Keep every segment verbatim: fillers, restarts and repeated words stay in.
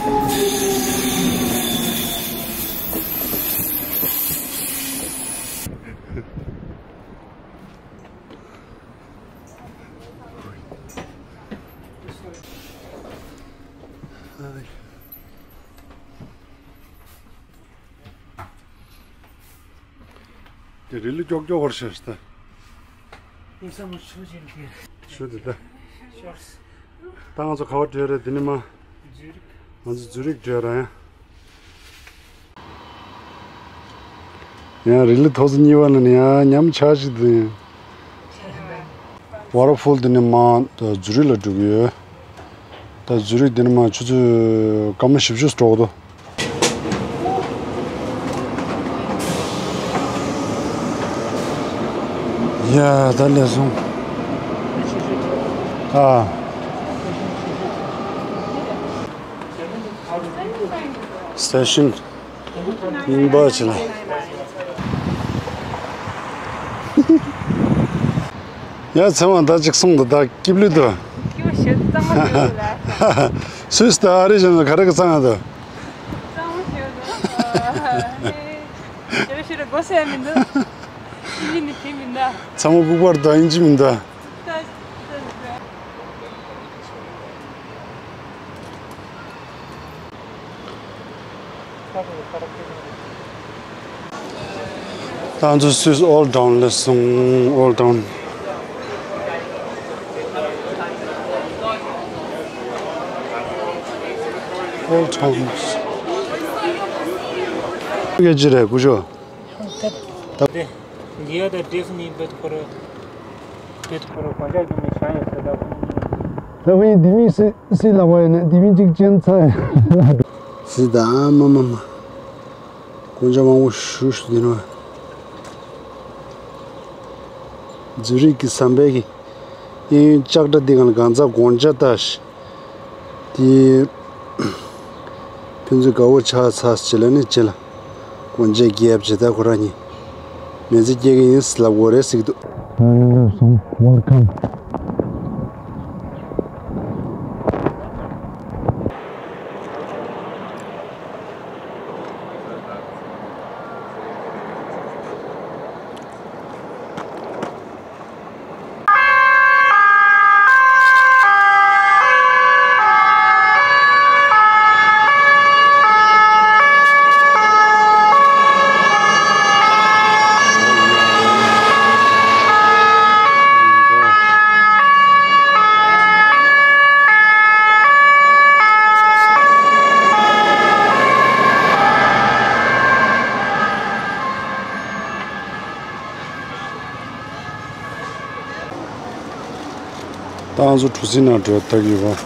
དེ་རི་ལི་ཀྱོག་ཀྱོག་བར་ཤར་ཤི་ད། ཡིན་ས་མོ་ཆུ་ཅན་དེ། ཆུ་དེ་ད། ཤོར། ད་ང་ཚོ་ག་བར་འགྲོ་རེད་དེ་ནི་མ། ཛུ་རིག་ང་ཚོ་ཛུ་རིག་འགྲོ་ར་ཡང་། ཡང་རི་ལི་ཐོག་ས་གཉིས་པ་ལ་ནི་ཡང་ཉམས་ཆག་ཞིག་འདུག་ཝ་ཊར་ཕོལ་དེ་ནི་མ་ད་ཛུ་རིག་ལ་འགྲོ་གི་ཡོད། ད་ཛུ་རིག་དེ་ནི་མ་ཆུ་ཚོད་སྐར་མ་བཞི་བཅུ་འགྲོ་གི་འདུག་ཡ་ད་ལས་སོང་། ཨ། སི་ཊེ་ཤིན་རྙིང་པ་ཅིག་ལ། ཡ་ཚེ་དབང་ད་ཅིག་གསུངས་འདུག་ད་སྐྱིབ་ལུས་འདུག་སྐྱིབ་ཞེ་གཙང་མ་ཞེ་ལ། སུས་ད་ཨ་རི་གཞོན་ནུ་ག་རེ་གི་གཙང་ཡ་འདུག་གཙང་མ་ཞེ་ལ། ཞེ་ལ་ཞེ་ལ་སྒོ་སེ་མི་འདུག་ཨིན་ཇི་ནི་དེ་མི་འདུག་ཚང་མ་ལྐུགས་པར་འདུག་ཨིན་ཇི་མི་འདུག་ད་ད་ད། ད་ང་ཚོ་སུད་སི་ཨོལ་ཌི་ཊའུན་ལ་སོང་། ཨོལ་ཌི་ཊའུན། ཨོལ་ཌི་ཊའུན། ཡ་ཅི་རེད་སྐུ་ཞབས། ད་ད། འདི་ཡ་ད་འདྲེས་ནི་བེད་ཁོ་ར། བེད་ཁོ་ར་གོན་ཆ་རྒྱུ་མི་ཤ་ཡོད་ས་ད་ཁོ། ད་ཁོ་ཡིན་དེ་མིན་སི་སི་ལ་བ་ཡོད་ན་དེ་མིན་གཅིག་ཅན་ཚ་ཡོད། སི་ད་མ་མ་མ། གོན་ཆ་མང་པོ་ཞུ་ཞུ་དེ་ནོ། ཛུ་རིག་གི་ཟམ་པའི་གི་གཡས་གཡོན་ལྕགས་དྲ་འདི་གང་ལ་གང་ཚ་གོན་ཆ་ལྟ་ཞིག་དེ་ཕན་ཚུན་དགའ་བོ་ཆགས་ཚར་བྱེད་ལ་ནི་བྱེད་ལ། སྒོ་འབྱེད་རྒྱབ་བྱེད་ད་ཁོ་རང་གཉིས་མེ་ཚེ་སྐྱེལ་གི་ཡིན་ལབ་དགོས་རེད་ཟེར་གི་འདུག Welcome. ད་ང་ཚོ་གྲུ་གཟིངས་ནང་འགྲོ་ཐག་ཡོད་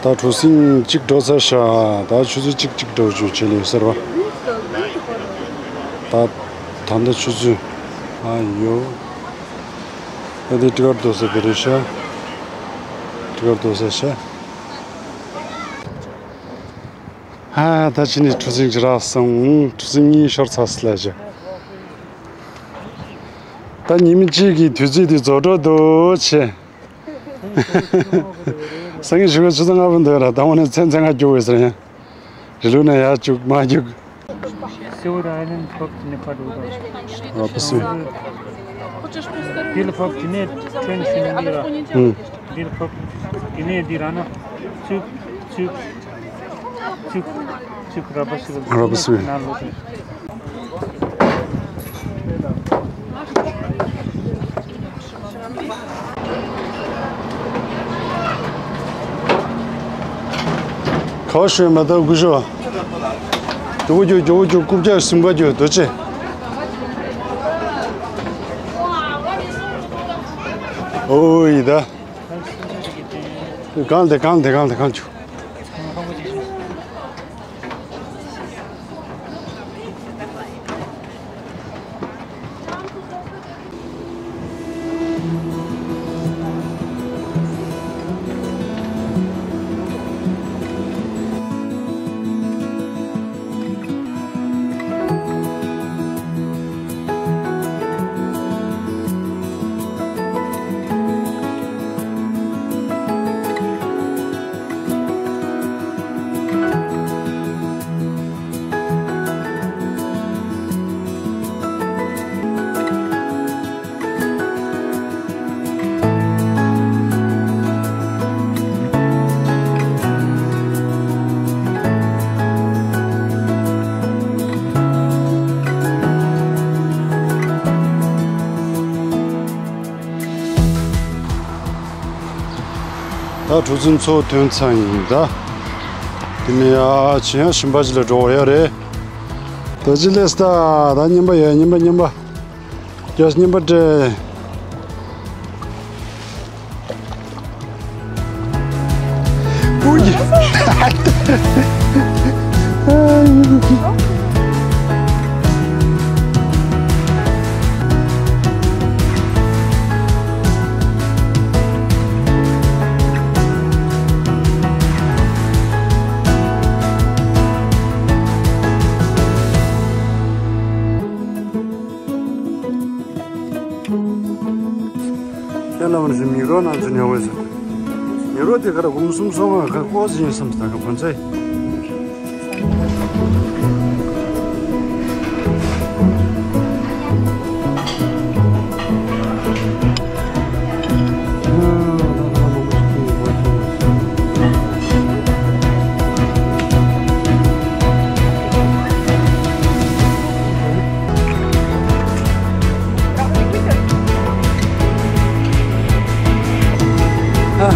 པ། ད་གྲུ་གཟིངས་གཅིག་འགྲོ་ཚར་ཤག་ད་ཆུ་ཚོད་གཅིག་གཅིག་འགྲོ་བཅུག་བྱེད་ལས་ཟེར་བ། ད་ད་ལྟ་ཆུ་ཚོད་ཨ་ཡོ། ད་དེ་ཊི་ཀཊ་བཟོ་ས་དེ་རེད་ཤག་ཊི་ཀཊ་བཟོ་ས་ཤག་ཨ་ད་ཕྱི་ནས་གྲུ་གཟིངས་ཅིག་རག་སོང་། གྲུ་གཟིངས་གཉིས་ཤོར་ཚར་སོང་ལབ་བྱས། ད་ཉི་མ་གཅིག་གི་དུས་ཚོད་དེ་རྫོགས་འགྲོ་འདུག་བྱས། སང་ཉིན་གཞུག་གུ་ཆུ་ཚོད་ལྔ་པ་འདོད་ར་ད་འོ་ནས་མཚན་མཚན་ཁ་རྒྱུག་འོས་ཟེར་ཡང་། རི་ལུག་ན་ཡར་རྒྱུག་མར་རྒྱུག Silver Island pub ནི་ཕར་འགྲོ་དང་། རོ་པི་སི། དེ་ལ་pub དེ་ནས་ཕྲན་ཤིང་འདི་ར། ཨུམ། དེ་ལ་pub དེ་ནས་འདི་ར་ན། ཚུགས་ཚུགས། ཚུགས་ཚུགས་ར་པ་སི་བལ། ར་པ་སི་བལ། ན་ལོ་དེ། ག་བ་ཤོད་མ་ཐག་སྐུ་ཞོག་རྒྱུག་རྒྱུག་རྒྱུག་རྒྱུག་རྐུབ་བཀྱག་ཟིན་པ་རྒྱུག་རྡོ་རྗེ། ཨོ་ཡི་ད། གང་དེ་གང་དེ་གང་དེ་གང་བྱུང་། ད་གྲུ་གཟིངས་ཚོ་ཐོན་ཚར་ཡིན་ད། དེ་ནས་ཡ་ཆེ་ཡང་ཞིམ་པ་ཅིག་ལ་འགྲོ་བ་ཡོད་རེད། ད་ཅི་ལས་ད་ད་རྔན་པ་ཡོད། རྔན་པ་རྔན་པ། རྒྱོས་རྔན་པ་སྤྲད། ཨུ་ཡ། ཁྱེད་རྣམ་པ་ཚོས་མིག་རོ་ནང་ཚུད་ཉོ་དགོས་ཟེར། མིག་རོ་དེ་ག་ར་འབུམ་གསུམ་སོང་ང་ག་ཀོ་ཟིན་བསམ་ད་ག་ཕན་ཚེ། ཨ།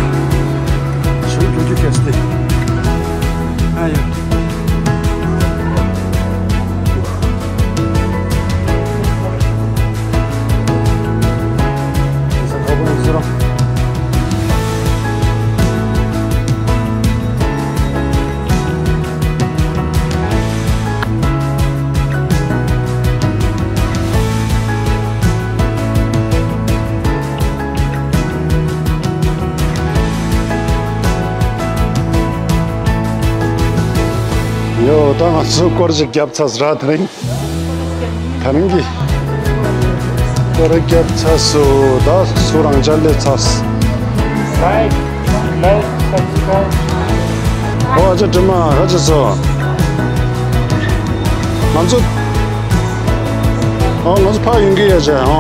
ཞུ་རྒྱུ་རྒྱུ་ཁེས་ཏེ། ཨ་ཡ། ཡོ། ད་ང་ཚོ་སྐོར་ཞིག་བརྒྱབ་ཚར་ར། དེ་རིང་ད་རིང་གི་སྐོར་བརྒྱབ་ཚར་སོང་། ད་སུ་རང་འཇགས་སླེབས་ཚར། Like, like, subscribe. ཨོ་ཨ་ཅག་དྲི་མ་ཧ་ཅི་སོ། ང་ཚོ་ཨོ་ང་ཚོ་ཕ་ཡོང་གི་ཡོད་ཅེ། ཨོ་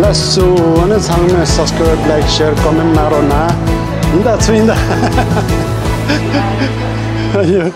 ལགས་སོ། ཨ་ནི་ཚང་མས་subscribe, like, share, comment གནང་རོགས་གནང་། ཡིན་ད་ཚུ་ཡིན་ད། ཨ་ཡོ།